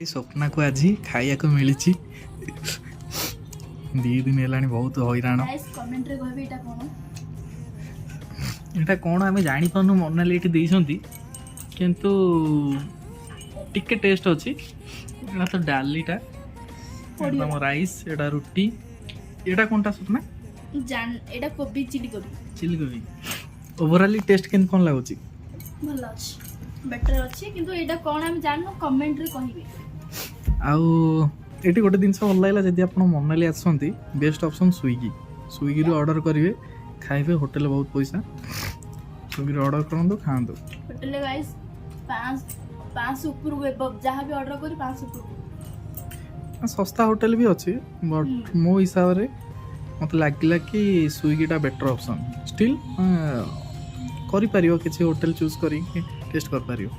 ସ୍ୱପ୍ନାକୁ ଆଜି ଖାଇବାକୁ ମିଳିଛି। 2 ଦିନ ହେଲାଣି ବହୁତ ହଇରାଣ। ଗାଇସ୍, କମେଣ୍ଟରେ କହିବେ ଏଇଟା କ'ଣ। ଏଇଟା କ'ଣ ଆମେ ଜାଣିପାରୁନୁ। ମନାଲି ଏଠି ଦେଇଛନ୍ତି, କିନ୍ତୁ ଟିକେ ଟେଷ୍ଟ ଅଛି। ଏଇଟା ତ ଡାଲିଟା, ଏଇଟା ତମ ରାଇସ୍, ଏଇଟା ରୁଟି। ଏଇଟା କ'ଣଟା ସ୍ୱପ୍ନା? ଜାଣ, ଏଇଟା କୋବି, ଚିଲି କୋବି। ଚିଲି କୋବି। ଓଭରାଲି ଟେଷ୍ଟ କେମିତି କ'ଣ ଲାଗୁଛି? ଭଲ ଅଛି, ବେଟର ଅଛି, କିନ୍ତୁ ଏଇଟା କ'ଣ ଆମେ ଜାଣିନୁ। କମେଣ୍ଟରେ କହିବେ। ଆଉ ଏଠି ଗୋଟେ ଜିନିଷ ଭଲ ଲାଗିଲା, ଯଦି ଆପଣ ମନାଲି ଆସନ୍ତି, ବେଷ୍ଟ ଅପସନ୍ ସ୍ୱିଗି। ସ୍ୱିଗିରୁ ଅର୍ଡ଼ର କରିବେ, ଖାଇବେ। ହୋଟେଲରେ ବହୁତ ପଇସା। ସ୍ୱିଗିରୁ ଅର୍ଡ଼ର କରନ୍ତୁ, ଖାଆନ୍ତୁ। ହୋଟେଲରେ ଗାଇସ୍ 500 ଉପରକୁ ହେବ। ଯାହା ବି ଅର୍ଡ଼ର କରି 500 ଉପରକୁ। ଶସ୍ତା ହୋଟେଲ ବି ଅଛି, ବଟ୍ ମୋ ହିସାବରେ ମୋତେ ଲାଗିଲା କି ସ୍ୱିଗିଟା ବେଟର୍ ଅପସନ୍। ଷ୍ଟିଲ୍ କରିପାରିବ, କିଛି ହୋଟେଲ ଚୁଜ୍ କରିକି ଟେଷ୍ଟ କରିପାରିବ।